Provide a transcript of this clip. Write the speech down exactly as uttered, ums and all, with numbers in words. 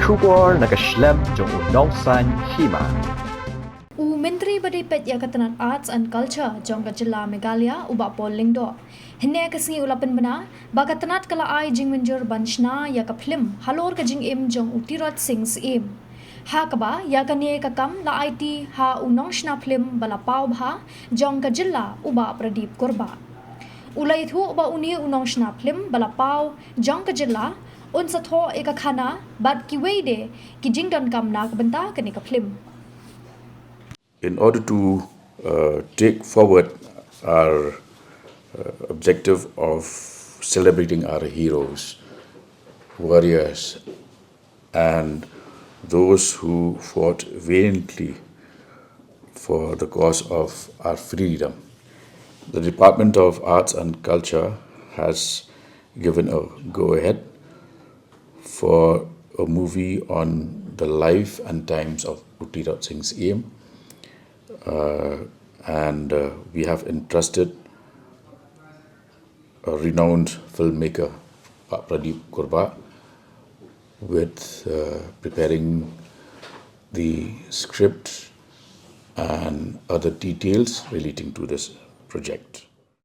Khubor na ka shlem jong u nongsaiñ hima. U Myntri ba dei peit ïa ka tnat Arts and Culture jong ka jylla Meghalaya, u Bah Paul Lyngdoh, hynne ka sngi u la pynbna ba ka tnat ka la ai jingmynjur ban shna ïa ka phlim halor ka jingim jong u Tirot Sing Syiem. Ha kaba ïa kane ka kam la aiti ha u nongshna phlim ba la paw bha jong ka jylla, u Bah Pradip Kurbah. U la ïathuh ba une u nongshna phlim ba la paw jong ka jylla un sa thoh ïa ka khana bad kiwei de ki jingdonkam na ka bynta kane ka phlim. In order to uh, take forward our uh, objective of celebrating our heroes, warriors, and those who fought valiantly for the cause of our freedom, the Department of Arts and Culture has given a go ahead for a movie on the life and times of U Tirot Sing Syiem. Uh, and uh, we have entrusted a renowned filmmaker, Bah Pradip Kurbah, with uh, preparing the script and other details relating to this project.